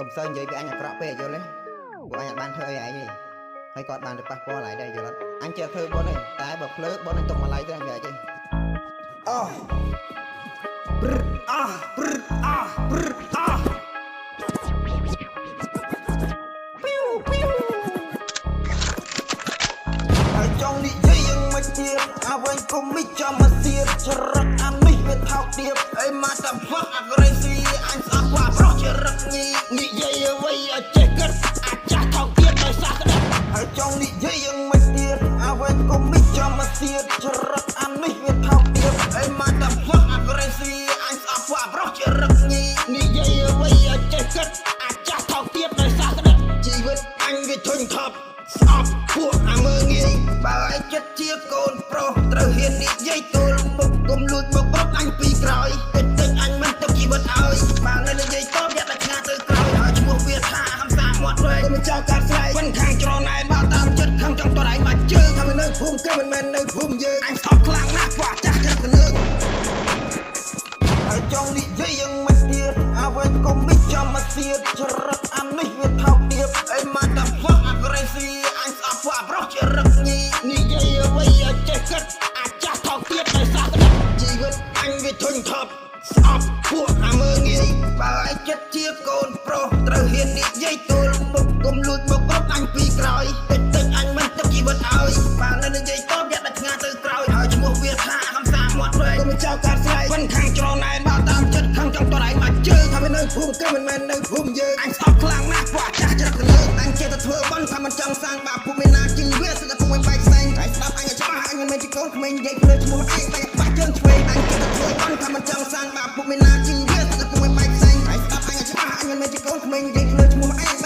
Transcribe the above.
កុំសូវនិយាយពីអញអាក្រក់ពេកយល់ទេពួកអញអត់បានធ្វើអីឯងទេហើយគាត់បានទៅប៉ះពាល់ឯងដែរយល់អត់អញចេះធ្វើបុណ្យទេតែបើភ្លើបុណ្យអញទុកមកឡៃទៅអញវាអីទេអូព្រឹអះព្រឹអះព្រឹអះពីវពីវហើយចង់និយាយយ៉ាងម៉េចទៀតអាវិញគុំមិនចំមកសៀតចរិតអានេះវាថោកទាបអីមកតែហ្វឹកអាក្រេស៊ីអញស្អប់ពួកប្រុសជារឹកញីនិយាយអ្វីឲ្យចេះគិតអាចាស់ថោកទាបដោយសារក្តិតហើយចង់និយាយយ៉ាងម៉េចទៀតអាវិញគុំមិនចំមកសៀតចរិតអានេះវាថោកទាបអីមកតែហ្វឹកអាក្រេស៊ីអញស្អប់ពួកប្រុសជារឹកញីនិយាយអ្វីឲ្យចេះគិតអាចាស់ថោកទាបដោយសារក្តិតជីវិតអញវាធុញថប់ស្អប់ពួកអាមើងាយបើឯងចិត្តជាកូនប្រុសត្រូវហ៊ាននិយាយទល់មុខកុំលួចមកប្រាប់អញពីក្រោយតិចតិចអញមិនទុកជីវិតឲ្យបើនៅនិយាយតបយ៉ាក់តែឆ្ងាទៅក្រោយហើយឈ្មោះវាថាហំសាមាត់វែងកុំចោលកាត់ស្រែកមិនខាងច្រណែនបើតាមចិត្តខាងចង់តរឯងមកជើងថានៅភូមិគេមិនមែននៅភូមិយើងអញស្អប់ខ្លាំងណាស់ពួកអាចាស់ចិត្តកលើងហើយចង់និយាយយ៉ាងម៉េចទៀតអាវិញគុំមិនចំមកសៀតចរិតអានេះវាថោកទាបអីមកតែហ្វឹកអាក្រេស៊ីអញស្អប់ពួកប្រុសជារឹកញីនិយាយអ្វីឲ្យចេះគិតអាចាស់ថោកទាបដោយសារក្តិតជីវិតអញវាធុញថប់ស្អប់ពួកអាមើងាយបើឯងចិត្តជាកូនប្រុសត្រូវហ៊ាននិយាយទល់មុខកុំលួចមកប្រាប់អញពីក្រោយតិចតិចអញមិនទុកជីវិតឲ្យបើនៅនិយាយតបយ៉ាក់តែឆ្ងាទៅក្រោយហើយឈ្មោះវាថាហំសាមាត់វែងកុំចោលកាត់ស្រែកមិនខាងច្រណែនបើតាមចិត្តខាងចង់តរឯងមកជើងថាវានៅភូមិគេមិនមែននៅភូមិយើងអញស្អប់ខ្លាំងណាស់ពួកអាចាស់ច្រឹកទៅលើអញចេះតែធ្វើបន់ថាមិនចង់សាងបាបពួកមានណាជីវាសិតតែពុកមិនបែកផ្សេងតែស្ដាប់អញឲ្យច្បាស់អញមិនមែនជាកូនក្មេងនិយាយភ្លើឈ្មោះឯងតែបាក់ជើងឆ្វេងអញចេះតែធ្វើបន់ថាមិនចង់សាងបាបពួកមានណាជីវាសិតតែពុកមិនបែកផ្សេងតែស្ដាប់អញឲ្យច្បាស់អញមិនមែនជាកូនក្មេងនិយាយភ្លើឈ្មោះឯង